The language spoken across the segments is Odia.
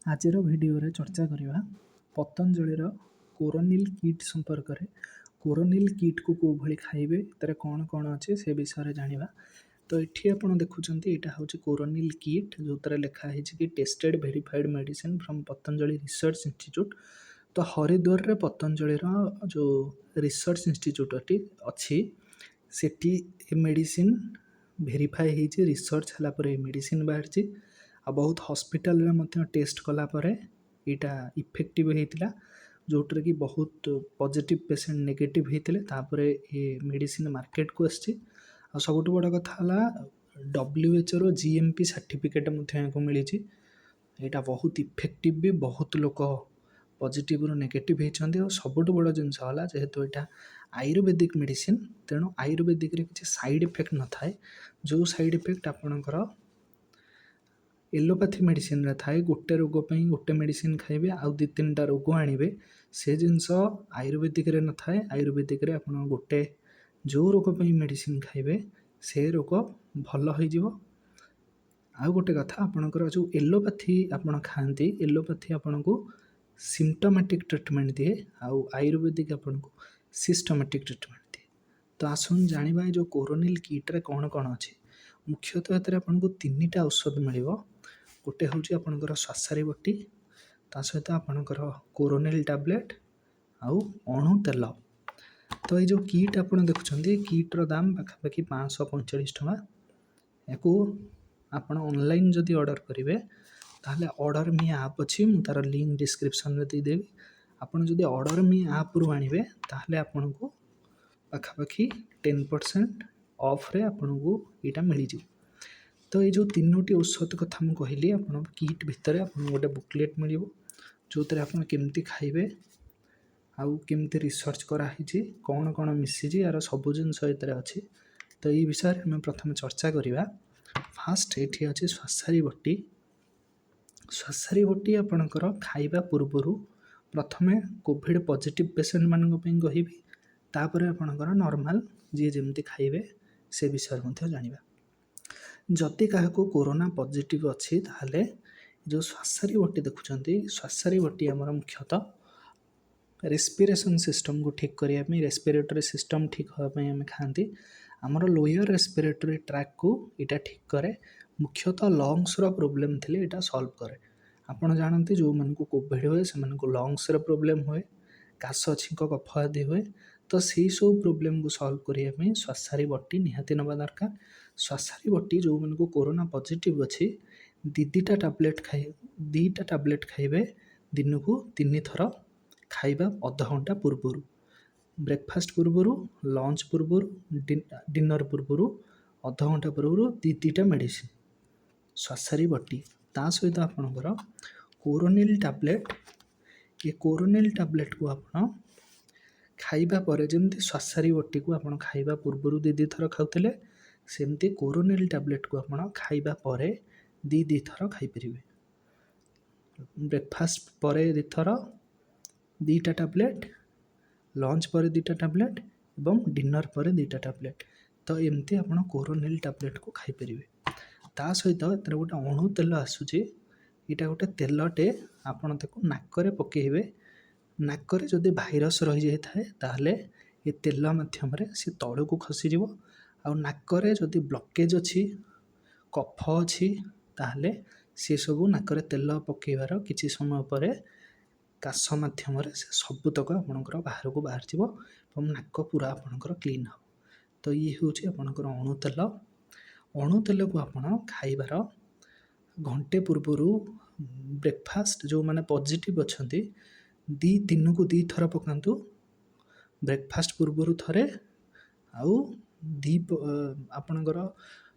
ଆଜିର ଭିଡ଼ିଓରେ ଚର୍ଚ୍ଚା କରିବା ପତଞ୍ଜଳିର କୋରୋନିଲ୍ କିଟ୍ ସମ୍ପର୍କରେ। କୋରୋନିଲ୍ କିଟ୍କୁ କେଉଁ ଭଳି ଖାଇବେ, ଏଥିରେ କ'ଣ କ'ଣ ଅଛି, ସେ ବିଷୟରେ ଜାଣିବା। ତ ଏଠି ଆପଣ ଦେଖୁଛନ୍ତି, ଏଇଟା ହେଉଛି କୋରୋନିଲ୍ କିଟ୍, ଯେଉଁଥିରେ ଲେଖା ହେଇଛି କି tested, verified medicine from Patanjali Research Institute। ତ ହରିଦ୍ୱାରରେ ପତଞ୍ଜଳିର ଯେଉଁ ରିସର୍ଚ୍ଚ ଇନଷ୍ଟିଚ୍ୟୁଟ୍ଟି ଅଛି, ସେଠି ଏ ମେଡ଼ିସିନ୍ ଭେରିଫାଏ ହେଇଛି। ରିସର୍ଚ୍ଚ ହେଲା ପରେ ଏ ମେଡ଼ିସିନ୍ ବାହାରିଛି ଆଉ ବହୁତ ହସ୍ପିଟାଲରେ ମଧ୍ୟ ଟେଷ୍ଟ କଲା ପରେ ଏଇଟା ଇଫେକ୍ଟିଭ୍ ହେଇଥିଲା, ଯେଉଁଥିରେ କି ବହୁତ ପଜିଟିଭ୍ ପେସେଣ୍ଟ ନେଗେଟିଭ୍ ହେଇଥିଲେ। ତାପରେ ଏ ମେଡ଼ିସିନ୍ ମାର୍କେଟକୁ ଆସିଛି। ଆଉ ସବୁଠୁ ବଡ଼ କଥା ହେଲା, ଡବ୍ଲ୍ୟୁଏଚ୍ଓର ଜିଏମ୍ପି ସାର୍ଟିଫିକେଟ୍ ମଧ୍ୟ ଏହାକୁ ମିଳିଛି। ଏଇଟା ବହୁତ ଇଫେକ୍ଟିଭ୍ ବି, ବହୁତ ଲୋକ ପଜିଟିଭରୁ ନେଗେଟିଭ୍ ହେଇଛନ୍ତି। ଆଉ ସବୁଠୁ ବଡ଼ ଜିନିଷ ହେଲା, ଯେହେତୁ ଏଇଟା ଆୟୁର୍ବେଦିକ ମେଡ଼ିସିନ୍, ତେଣୁ ଆୟୁର୍ବେଦିକରେ କିଛି ସାଇଡ଼୍ ଇଫେକ୍ଟ ନଥାଏ। ଯେଉଁ ସାଇଡ଼୍ ଇଫେକ୍ଟ ଆପଣଙ୍କର ଏଲୋପାଥି ମେଡ଼ିସିନରେ ଥାଏ, ଗୋଟେ ରୋଗ ପାଇଁ ଗୋଟେ ମେଡ଼ିସିନ ଖାଇବେ ଆଉ ଦୁଇ ତିନିଟା ରୋଗ ଆଣିବେ, ସେ ଜିନିଷ ଆୟୁର୍ବେଦିକରେ ନଥାଏ। ଆୟୁର୍ବେଦିକରେ ଆପଣ ଗୋଟେ ଯେଉଁ ରୋଗ ପାଇଁ ମେଡ଼ିସିନ ଖାଇବେ, ସେ ରୋଗ ଭଲ ହେଇଯିବ। ଆଉ ଗୋଟେ କଥା, ଆପଣଙ୍କର ଯେଉଁ ଏଲୋପାଥି ଆପଣ ଖାଆନ୍ତି, ଏଲୋପାଥି ଆପଣଙ୍କୁ ସିମ୍ପଟୋମାଟିକ୍ ଟ୍ରିଟମେଣ୍ଟ ଦିଏ ଆଉ ଆୟୁର୍ବେଦିକ ଆପଣଙ୍କୁ ସିଷ୍ଟମାଟିକ୍ ଟ୍ରିଟମେଣ୍ଟ ଦିଏ। ତ ଆସନ୍ତୁ ଜାଣିବା, ଏ ଯେଉଁ କୋରୋନିଲ୍ କିଟ୍ରେ କ'ଣ କ'ଣ ଅଛି। ମୁଖ୍ୟତଃ ଏଥିରେ ଆପଣଙ୍କୁ ତିନିଟା ଔଷଧ ମିଳିବ। ଗୋଟେ ହେଉଛି ଆପଣଙ୍କର ଶ୍ୱାସାରୀ ବଟି, ତା ସହିତ ଆପଣଙ୍କର କୋରୋନିଲ୍ ଟ୍ୟାବଲେଟ୍ ଆଉ ଅଣୁ ତେଲ। ତ ଏଇ ଯେଉଁ କିଟ୍ ଆପଣ ଦେଖୁଛନ୍ତି, କିଟ୍ର ଦାମ ପାଖାପାଖି 545 ଟଙ୍କା। ୟାକୁ ଆପଣ ଅନଲାଇନ୍ ଯଦି ଅର୍ଡ଼ର କରିବେ, ତାହେଲେ ଅର୍ଡ଼ର ମି ଆପ୍ ଅଛି, ମୁଁ ତା'ର ଲିଙ୍କ୍ ଡିସ୍କ୍ରିପ୍ସନ୍ରେ ଦେଇଦେବି। ଆପଣ ଯଦି ଅର୍ଡ଼ର ମି ଆପ୍ରୁ ଆଣିବେ, ତାହେଲେ ଆପଣଙ୍କୁ ପାଖାପାଖି 10% ଅଫ୍ରେ ଆପଣଙ୍କୁ ଏଇଟା ମିଳିଯିବ। ତ ଏଇ ଯେଉଁ ତିନୋଟି ଔଷଧ କଥା ମୁଁ କହିଲି, ଆପଣ କିଟ୍ ଭିତରେ ଆପଣଙ୍କୁ ଗୋଟେ ବୁକଲେଟ୍ ମିଳିବ, ଯେଉଁଥିରେ ଆପଣ କେମିତି ଖାଇବେ ଆଉ କେମିତି ରିସର୍ଚ୍ଚ କରାହେଇଛି, କ'ଣ କ'ଣ ମିଶିଛି, ଏହାର ସବୁ ଜିନିଷ ଏଥିରେ ଅଛି। ତ ଏଇ ବିଷୟରେ ଆମେ ପ୍ରଥମେ ଚର୍ଚ୍ଚା କରିବା। ଫାଷ୍ଟ ଏଇଠି ଅଛି ଶ୍ୱାସାରୀ ବଟି। ଶ୍ୱାସାରୀ ବଟି ଆପଣଙ୍କର ଖାଇବା ପୂର୍ବରୁ, ପ୍ରଥମେ କୋଭିଡ଼ ପଜିଟିଭ୍ ପେସେଣ୍ଟମାନଙ୍କ ପାଇଁ କହିବି, ତାପରେ ଆପଣଙ୍କର ନର୍ମାଲ୍ ଯିଏ ଯେମିତି ଖାଇବେ, ସେ ବିଷୟରେ ମଧ୍ୟ ଜାଣିବା। ଯଦି କାହାକୁ କୋରୋନା ପଜିଟିଭ୍ ଅଛି, ତାହେଲେ ଯେଉଁ ଶ୍ୱାସାରୀ ବଟି ଦେଖୁଛନ୍ତି, ଶ୍ୱାସାରୀ ବଟି ଆମର ମୁଖ୍ୟତଃ ରେସ୍ପିରେସନ୍ ସିଷ୍ଟମ୍କୁ ଠିକ୍ କରିବା ପାଇଁ, ରେସ୍ପିରେଟୋରୀ ସିଷ୍ଟମ୍ ଠିକ୍ ହେବା ପାଇଁ ଆମେ ଖାଆନ୍ତି। ଆମର ଲୋୟର ରେସ୍ପିରେଟୋରୀ ଟ୍ରାକ୍କୁ ଏଇଟା ଠିକ୍ କରେ। ମୁଖ୍ୟତଃ ଲଙ୍ଗସର ପ୍ରୋବ୍ଲେମ୍ ଥିଲେ ଏଇଟା ସଲ୍ଭ କରେ। ଆପଣ ଜାଣନ୍ତି, ଯେଉଁମାନଙ୍କୁ କୋଭିଡ଼ ହୁଏ, ସେମାନଙ୍କୁ ଲଙ୍ଗସର ପ୍ରୋବ୍ଲେମ୍ ହୁଏ, କାଶ, ଛିଙ୍କ, କଫ ଆଦି ହୁଏ। ତ ସେଇ ସବୁ ପ୍ରୋବ୍ଲେମ୍କୁ ସଲ୍ଭ କରିବା ପାଇଁ ଶ୍ୱାସାରୀ ବଟି ନିହାତି ନେବା ଦରକାର। ଶ୍ୱାସାରୀ ବଟି ଯେଉଁମାନଙ୍କୁ କୋରୋନା ପଜିଟିଭ୍ ଅଛି, ଦୁଇ ଦୁଇଟା ଟ୍ୟାବଲେଟ୍ ଖାଇ ଦୁଇଟା ଟ୍ୟାବଲେଟ୍ ଖାଇବେ ଦିନକୁ ତିନି ଥର, ଖାଇବା ଅଧଘଣ୍ଟା ପୂର୍ବରୁ, ବ୍ରେକଫାଷ୍ଟ ପୂର୍ବରୁ, ଲଞ୍ଚ ପୂର୍ବରୁ, ଡିନର୍ ପୂର୍ବରୁ, ଅଧଘଣ୍ଟା ପୂର୍ବରୁ ଦୁଇ ଦୁଇଟା ମେଡ଼ିସିନ୍ ଶ୍ୱାସାରୀ ବଟି। ତା ସହିତ ଆପଣଙ୍କର କୋରୋନିଲ୍ ଟ୍ୟାବଲେଟ୍। ଏ କୋରୋନିଲ୍ ଟ୍ୟାବଲେଟ୍କୁ ଆପଣ ଖାଇବା ପରେ, ଯେମିତି ଶ୍ୱାସାରୀ ବଟିକୁ ଆପଣ ଖାଇବା ପୂର୍ବରୁ ଦୁଇ ଦୁଇ ଥର ଖାଉଥିଲେ, ସେମିତି କୋରୋନିଲ୍ ଟ୍ୟାବଲେଟ୍କୁ ଆପଣ ଖାଇବା ପରେ ଦୁଇ ଦୁଇ ଥର ଖାଇପାରିବେ। ବ୍ରେକଫାଷ୍ଟ ପରେ ଦୁଇଥର ଦୁଇଟା ଟ୍ୟାବଲେଟ୍, ଲଞ୍ଚ ପରେ ଦୁଇଟା ଟ୍ୟାବଲେଟ୍ ଏବଂ ଡିନର୍ ପରେ ଦୁଇଟା ଟ୍ୟାବଲେଟ୍। ତ ଏମିତି ଆପଣ କୋରୋନିଲ୍ ଟ୍ୟାବଲେଟ୍କୁ ଖାଇପାରିବେ। ତା ସହିତ ଏଥିରେ ଗୋଟେ ଅଣୁ ତେଲ ଆସୁଛି। ଏଇଟା ଗୋଟେ ତେଲଟେ, ଆପଣ ତାକୁ ନାକରେ ପକାଇବେ। ନାକରେ ଯଦି ଭାଇରସ୍ ରହିଯାଇଥାଏ, ତାହେଲେ ଏ ତେଲ ମାଧ୍ୟମରେ ସେ ତଳକୁ ଖସିଯିବ। ଆଉ ନାକରେ ଯଦି ବ୍ଲକେଜ୍ ଅଛି, କଫ ଅଛି, ତାହେଲେ ସେସବୁ ନାକରେ ତେଲ ପକାଇବାର କିଛି ସମୟ ପରେ କାଶ ମାଧ୍ୟମରେ ସେ ସବୁତକ ଆପଣଙ୍କର ବାହାରକୁ ବାହାରିଯିବ ଏବଂ ନାକ ପୁରା ଆପଣଙ୍କର କ୍ଲିନ୍ ହେବ। ତ ଇଏ ହେଉଛି ଆପଣଙ୍କର ଅଣୁ ତେଲ। ଅଣୁ ତେଲକୁ ଆପଣ ଖାଇବାର ଘଣ୍ଟେ ପୂର୍ବରୁ, ବ୍ରେକଫାଷ୍ଟ, ଯେଉଁମାନେ ପଜିଟିଭ୍ ଅଛନ୍ତି, ଦିନକୁ ଦୁଇଥର ପକାନ୍ତୁ। ବ୍ରେକଫାଷ୍ଟ ପୂର୍ବରୁ ଥରେ ଆଉ ଆପଣଙ୍କର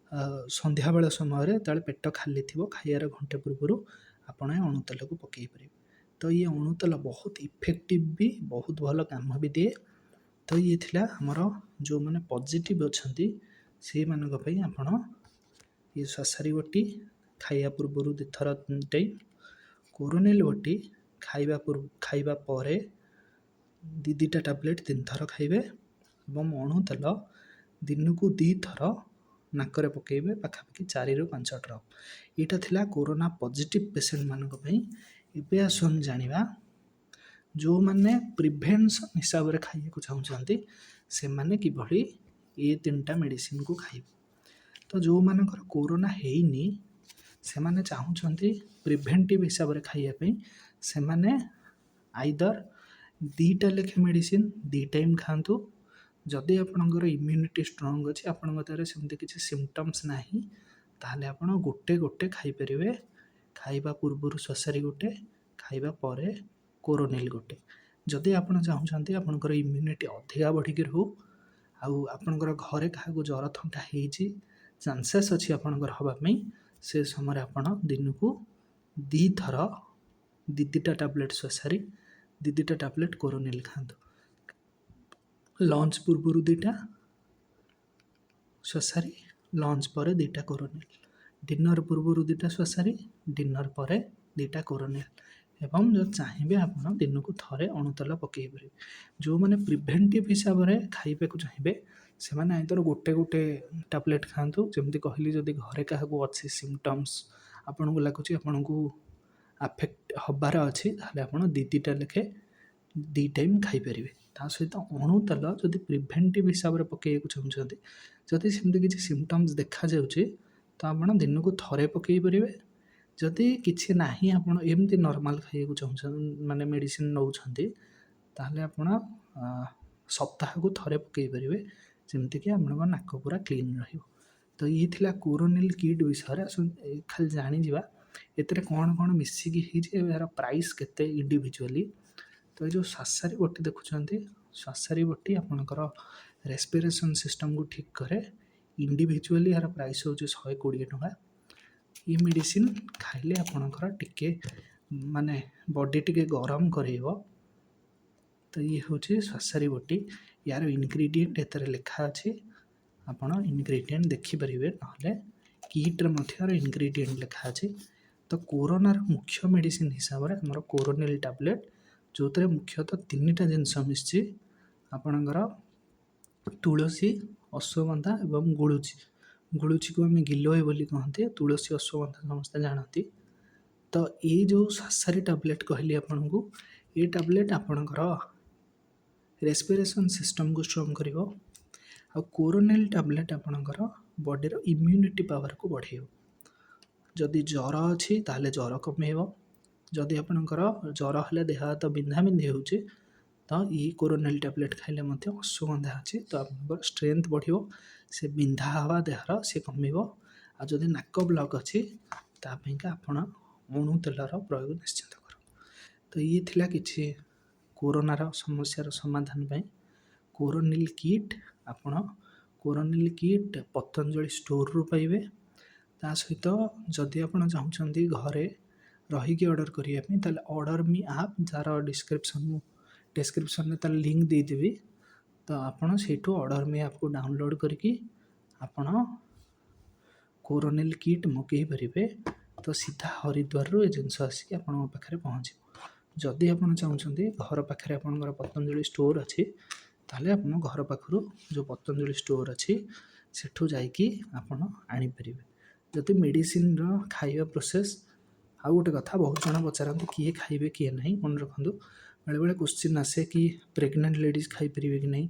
ସନ୍ଧ୍ୟାବେଳ ସମୟରେ, ଯେତେବେଳେ ପେଟ ଖାଲି ଥିବ, ଖାଇବାର ଘଣ୍ଟେ ପୂର୍ବରୁ ଆପଣ ଏ ଅଣୁ ତେଲକୁ ପକାଇ ପାରିବେ। ତ ଇଏ ଅଣୁ ତେଲ ବହୁତ ଇଫେକ୍ଟିଭ୍ ବି, ବହୁତ ଭଲ କାମ ବି ଦିଏ। ତ ଇଏ ଥିଲା ଆମର ଯେଉଁମାନେ ପଜିଟିଭ୍ ଅଛନ୍ତି, ସେଇମାନଙ୍କ ପାଇଁ। ଆପଣ ଇଏ ଶ୍ୱାସାରୀ ବଟି ଖାଇବା ପୂର୍ବରୁ ଦୁଇଥର ଟାଇମ୍, କୋରୋନିଲ୍ ବଟି ଖାଇବା ପରେ ଦୁଇ ଦୁଇଟା ଟ୍ୟାବଲେଟ୍ ତିନିଥର ଖାଇବେ ଏବଂ ଅଣୁ ତେଲ ଦିନକୁ ଦୁଇଥର ନାକରେ ପକାଇବେ ପାଖାପାଖି 4ରୁ 5 ଡ୍ରପ୍। ଏଇଟା ଥିଲା କୋରୋନା ପଜିଟିଭ୍ ପେସେଣ୍ଟମାନଙ୍କ ପାଇଁ। ଏବେ ଆସନ୍ତୁ ଜାଣିବା, ଯେଉଁମାନେ ପ୍ରିଭେନ୍ସନ୍ ହିସାବରେ ଖାଇବାକୁ ଚାହୁଁଛନ୍ତି, ସେମାନେ କିଭଳି ଏ ତିନିଟା ମେଡ଼ିସିନକୁ ଖାଇବେ। ତ ଯେଉଁମାନଙ୍କର କୋରୋନା ହେଇନି, ସେମାନେ ଚାହୁଁଛନ୍ତି ପ୍ରିଭେଣ୍ଟିଭ୍ ହିସାବରେ ଖାଇବା ପାଇଁ, ସେମାନେ ଆଇଦର 2ଟା ଲେଖେ ମେଡ଼ିସିନ 2 ଟାଇମ୍ ଖାଆନ୍ତୁ। ଯଦି ଆପଣଙ୍କର ଇମ୍ୟୁନିଟି ଷ୍ଟ୍ରଙ୍ଗ ଅଛି, ଆପଣଙ୍କ ଦେହରେ ସେମିତି କିଛି ସିମ୍ପଟମ୍ସ ନାହିଁ, ତାହେଲେ ଆପଣ ଗୋଟେ ଗୋଟେ ଖାଇପାରିବେ। ଖାଇବା ପୂର୍ବରୁ ଶ୍ୱାସାରୀ ଗୋଟେ, ଖାଇବା ପରେ କୋରୋନିଲ୍ ଗୋଟେ। ଯଦି ଆପଣ ଚାହୁଁଛନ୍ତି ଆପଣଙ୍କର ଇମ୍ୟୁନିଟି ଅଧିକା ବଢ଼ିକି ରହୁ, ଆଉ ଆପଣଙ୍କର ଘରେ କାହାକୁ ଜ୍ୱର ଥଣ୍ଡା ହେଇଛି, ଚାନ୍ସେସ୍ ଅଛି ଆପଣଙ୍କର ହେବା ପାଇଁ, ସେ ସମୟରେ ଆପଣ ଦିନକୁ 2ଥର 2 2ଟା ଟ୍ୟାବଲେଟ୍ ଶ୍ୱାସାରୀ, 2 2ଟା ଟ୍ୟାବଲେଟ୍ କୋରୋନିଲ୍ ଖାଆନ୍ତୁ। ଲଞ୍ଚ ପୂର୍ବରୁ 2ଟା ଶ୍ୱାସାରୀ, ଲଞ୍ଚ ପରେ 2ଟା କୋରୋନିଲ୍। ଡିନର୍ ପୂର୍ବରୁ 2ଟା ଶ୍ୱାସାରୀ, ଡିନର୍ ପରେ 2ଟା କୋରୋନିଲ୍। ଏବଂ ଯଦି ଚାହିଁବେ, ଆପଣ ଦିନକୁ ଥରେ ଅଣୁତେଲ ପକାଇ ପାରିବେ। ଯେଉଁମାନେ ପ୍ରିଭେଣ୍ଟିଭ୍ ହିସାବରେ ଖାଇବାକୁ ଚାହିଁବେ, ସେମାନେ ଆଇଦର ଗୋଟେ ଗୋଟେ ଟ୍ୟାବଲେଟ୍ ଖାଆନ୍ତୁ। ଯେମିତି କହିଲି, ଯଦି ଘରେ କାହାକୁ ଅଛି ସିମ୍ପଟମ୍ସ, ଆପଣଙ୍କୁ ଲାଗୁଛି ଆପଣଙ୍କୁ ଆଫେକ୍ଟ ହେବାର ଅଛି, ତାହେଲେ ଆପଣ 2 2ଟା ଲେଖେ 2 ଟାଇମ୍ ଖାଇପାରିବେ। ତା ସହିତ ଅଣୁ ତେଲ ଯଦି ପ୍ରିଭେଣ୍ଟିଭ୍ ହିସାବରେ ପକାଇବାକୁ ଚାହୁଁଛନ୍ତି, ଯଦି ସେମିତି କିଛି ସିମ୍ପଟମ୍ସ ଦେଖାଯାଉଛି, ତ ଆପଣ ଦିନକୁ ଥରେ ପକାଇ ପାରିବେ। ଯଦି କିଛି ନାହିଁ, ଆପଣ ଏମିତି ନର୍ମାଲ୍ ଖାଇବାକୁ ଚାହୁଁଛନ୍ତି, ମାନେ ମେଡ଼ିସିନ ନେଉଛନ୍ତି, ତାହେଲେ ଆପଣ ସପ୍ତାହକୁ ଥରେ ପକାଇ ପାରିବେ, ଯେମିତିକି ଆପଣଙ୍କ ନାକ ପୁରା କ୍ଲିନ୍ ରହିବ। ତ ଇଏ ଥିଲା କୋରୋନିଲ୍ କିଟ୍ ବିଷୟରେ। ଆସନ୍ତୁ ଖାଲି ଜାଣିଯିବା ଏଥିରେ କ'ଣ କ'ଣ ମିଶିକି ହେଇଛି, ଏହାର ପ୍ରାଇସ୍ କେତେ ଇଣ୍ଡିଭିଜୁଆଲି। ତ ଏ ଯେଉଁ ଶ୍ୱାସାରୀ ବଟି ଦେଖୁଛନ୍ତି, ଶ୍ୱାସାରୀ ବଟି ଆପଣଙ୍କର ରେସ୍ପିରେସନ୍ ସିଷ୍ଟମ୍କୁ ଠିକ୍ କରେ। ଇଣ୍ଡିଭିଜୁଆଲି ଏହାର ପ୍ରାଇସ୍ ହେଉଛି 120 ଟଙ୍କା। ଏ ମେଡ଼ିସିନ ଖାଇଲେ ଆପଣଙ୍କର ଟିକେ ମାନେ ବଡ଼ି ଟିକେ ଗରମ କରେଇବ। ତ ଇଏ ହେଉଛି ଶ୍ୱାସାରୀ ବଟି। ୟାର ଇନଗ୍ରିଡ଼ିଏଣ୍ଟ ଏଥିରେ ଲେଖା ଅଛି, ଆପଣ ଇନଗ୍ରିଡ଼ିଏଣ୍ଟ ଦେଖିପାରିବେ, ନହେଲେ କିଟ୍ରେ ମଧ୍ୟ ୟାର ଇନଗ୍ରିଡ଼ିଏଣ୍ଟ ଲେଖା ଅଛି। ତ କୋରୋନାର ମୁଖ୍ୟ ମେଡ଼ିସିନ ହିସାବରେ ଆମର କୋରୋନିଲ୍ ଟ୍ୟାବଲେଟ୍, ଯେଉଁଥିରେ ମୁଖ୍ୟତଃ ତିନିଟା ଜିନିଷ ମିଶିଛି, ଆପଣଙ୍କର ତୁଳସୀ, ଅଶ୍ୱଗନ୍ଧା ଏବଂ ଗୁଳୁଚି। ଗୁଳୁଚିକୁ ଆମେ ଗିଲୋଏ ବୋଲି କହନ୍ତି। ତୁଳସୀ, ଅଶ୍ୱଗନ୍ଧା ସମସ୍ତେ ଜାଣନ୍ତି। ତ ଏଇ ଯେଉଁ ଶ୍ୱାସାରୀ ଟ୍ୟାବଲେଟ୍ କହିଲି ଆପଣଙ୍କୁ, ଏ ଟ୍ୟାବଲେଟ୍ ଆପଣଙ୍କର ରେସ୍ପିରେସନ୍ ସିଷ୍ଟମ୍କୁ ଷ୍ଟ୍ରଙ୍ଗ କରିବ, ଆଉ କୋରୋନିଲ୍ ଟ୍ୟାବଲେଟ୍ ଆପଣଙ୍କର ବଡ଼ିର ଇମ୍ୟୁନିଟି ପାୱାରକୁ ବଢ଼େଇବ। ଯଦି ଜ୍ୱର ଅଛି, ତାହେଲେ ଜ୍ୱର କମେଇବ। ଯଦି ଆପଣଙ୍କର ଜ୍ୱର ହେଲେ ଦେହ ହାତ ବିନ୍ଧା ବିନ୍ଧି ହେଉଛି, ତ ଏଇ କୋରୋନିଲ୍ ଟ୍ୟାବଲେଟ୍ ଖାଇଲେ ମଧ୍ୟ, ଅଶ୍ୱଗନ୍ଧା ଅଛି, ତ ଆପଣଙ୍କର ଷ୍ଟ୍ରେନ୍ଥ ବଢ଼ିବ, ସେ ବିନ୍ଧା ହେବା ଦେହର ସେ କମିବ। ଆଉ ଯଦି ନାକ ବ୍ଲକ୍ ଅଛି, ତା ପାଇଁକା ଆପଣ ଅଣୁ ତେଲର ପ୍ରୟୋଗ ନିଶ୍ଚିନ୍ତ କରନ୍ତୁ। ତ ଇଏ ଥିଲା କିଛି କୋରୋନାର ସମସ୍ୟାର ସମାଧାନ ପାଇଁ କୋରୋନିଲ୍ କିଟ୍। ଆପଣ କୋରୋନିଲ୍ କିଟ୍ ପତଞ୍ଜଳି ଷ୍ଟୋରରୁ ପାଇବେ। ତା ସହିତ ଯଦି ଆପଣ ଚାହୁଁଛନ୍ତି ଘରେ ରହିକି ଅର୍ଡ଼ର କରିବା ପାଇଁ, ତାହେଲେ ଅର୍ଡ଼ର ମି ଆପ୍, ଯାହାର ମୁଁ ଡେସ୍କ୍ରିପସନ୍ରେ ତାର ଲିଙ୍କ୍ ଦେଇଦେବି, ତ ଆପଣ ସେଇଠୁ ଅର୍ଡ଼ର ମି ଆପ୍କୁ ଡାଉନଲୋଡ଼୍ କରିକି ଆପଣ କୋରୋନିଲ୍ କିଟ୍ ମଗାଇ ପାରିବେ। ତ ସିଧା ହରିଦ୍ୱାରରୁ ଏ ଜିନିଷ ଆସିକି ଆପଣଙ୍କ ପାଖରେ ପହଞ୍ଚିବ। ଯଦି ଆପଣ ଚାହୁଁଛନ୍ତି ଘର ପାଖରେ ଆପଣଙ୍କର ପତଞ୍ଜଳି ଷ୍ଟୋର୍ ଅଛି, ତାହେଲେ ଆପଣ ଘର ପାଖରୁ ଯେଉଁ ପତଞ୍ଜଳି ଷ୍ଟୋର୍ ଅଛି, ସେଠୁ ଯାଇକି ଆପଣ ଆଣିପାରିବେ। ଯଦି ମେଡ଼ିସିନର ଖାଇବା ପ୍ରୋସେସ୍, ଆଉ ଗୋଟେ କଥା, ବହୁତ ଜଣ ପଚାରନ୍ତି କିଏ ଖାଇବେ, କିଏ ନାହିଁ। ମନେ ରଖନ୍ତୁ, ବେଳେବେଳେ କୋଶ୍ଚିନ୍ ଆସେ କି ପ୍ରେଗନେଣ୍ଟ ଲେଡ଼ିଜ୍ ଖାଇପାରିବେ କି ନାହିଁ,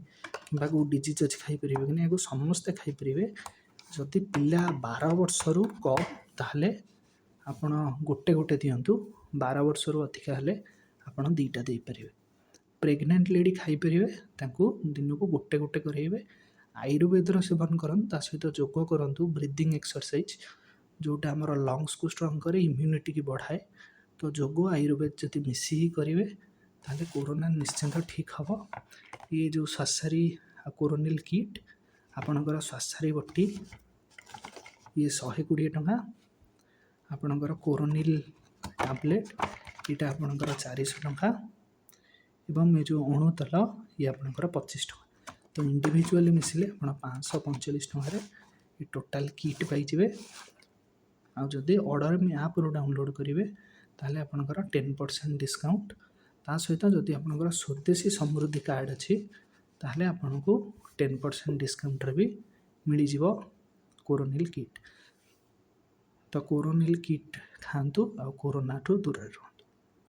କିମ୍ବା କେଉଁ ଡିଜିଜ୍ ଅଛି ଖାଇପାରିବେ କି ନାହିଁ। ଏହାକୁ ସମସ୍ତେ ଖାଇପାରିବେ। ଯଦି ପିଲା 12 ବର୍ଷରୁ କମ୍, ତାହେଲେ ଆପଣ ଗୋଟେ ଗୋଟେ ଦିଅନ୍ତୁ। 12 ବର୍ଷରୁ ଅଧିକା ହେଲେ ଆପଣ 2ଟା ଦେଇପାରିବେ। ପ୍ରେଗନେଣ୍ଟ ଲେଡ଼ି ଖାଇପାରିବେ, ତାଙ୍କୁ ଦିନକୁ ଗୋଟେ ଗୋଟେ କରାଇବେ। ଆୟୁର୍ବେଦର ସେବନ କରନ୍ତୁ, ତା ସହିତ ଯୋଗ କରନ୍ତୁ, ବ୍ରିଦିଂ ଏକ୍ସରସାଇଜ୍, ଯେଉଁଟା ଆମର ଲଙ୍ଗସକୁ ଷ୍ଟ୍ରଙ୍ଗ କରେ, ଇମ୍ୟୁନିଟିକି ବଢ଼ାଏ। ତ ଯୋଗ, ଆୟୁର୍ବେଦ ଯଦି ମିଶିକି କରିବେ, ତାହେଲେ କୋରୋନା ନିଶ୍ଚିନ୍ତ ଠିକ୍ ହେବ। ଇଏ ଯେଉଁ ଶ୍ୱାସାରୀ ଆଉ କୋରୋନିଲ୍ କିଟ୍, ଆପଣଙ୍କର ଶ୍ୱାସାରୀ ବଟି ଇଏ 120 ଟଙ୍କା, ଆପଣଙ୍କର କୋରୋନିଲ୍ ଟ୍ୟାବଲେଟ୍ ଏଇଟା ଆପଣଙ୍କର 400 ଟଙ୍କା ଏବଂ ଏ ଯେଉଁ ଅଣୁ ତେଲ ଇଏ ଆପଣଙ୍କର 25 ଟଙ୍କା। ତ ଇଣ୍ଡିଭିଜୁଆଲି ମିଶିଲେ ଆପଣ 545 ଟଙ୍କାରେ ଏ ଟୋଟାଲ୍ କିଟ୍ ପାଇଯିବେ। ଆଉ ଯଦି ଅର୍ଡ଼ର ମି ଆପ୍ରୁ ଡାଉନଲୋଡ଼୍ କରିବେ, ତାହେଲେ ଆପଣଙ୍କର 10% ଡିସକାଉଣ୍ଟ। ତା ସହିତ ଯଦି ଆପଣଙ୍କର ସ୍ୱଦେଶୀ ସମୃଦ୍ଧି କାର୍ଡ଼ ଅଛି, ତାହେଲେ ଆପଣଙ୍କୁ 10% ଡିସକାଉଣ୍ଟରେ ବି ମିଳିଯିବ କୋରୋନିଲ୍ କିଟ୍। ତ କୋରୋନିଲ୍ କିଟ୍ ଖାଆନ୍ତୁ ଆଉ କୋରୋନାଠୁ ଦୂରରେ ରୁହନ୍ତୁ।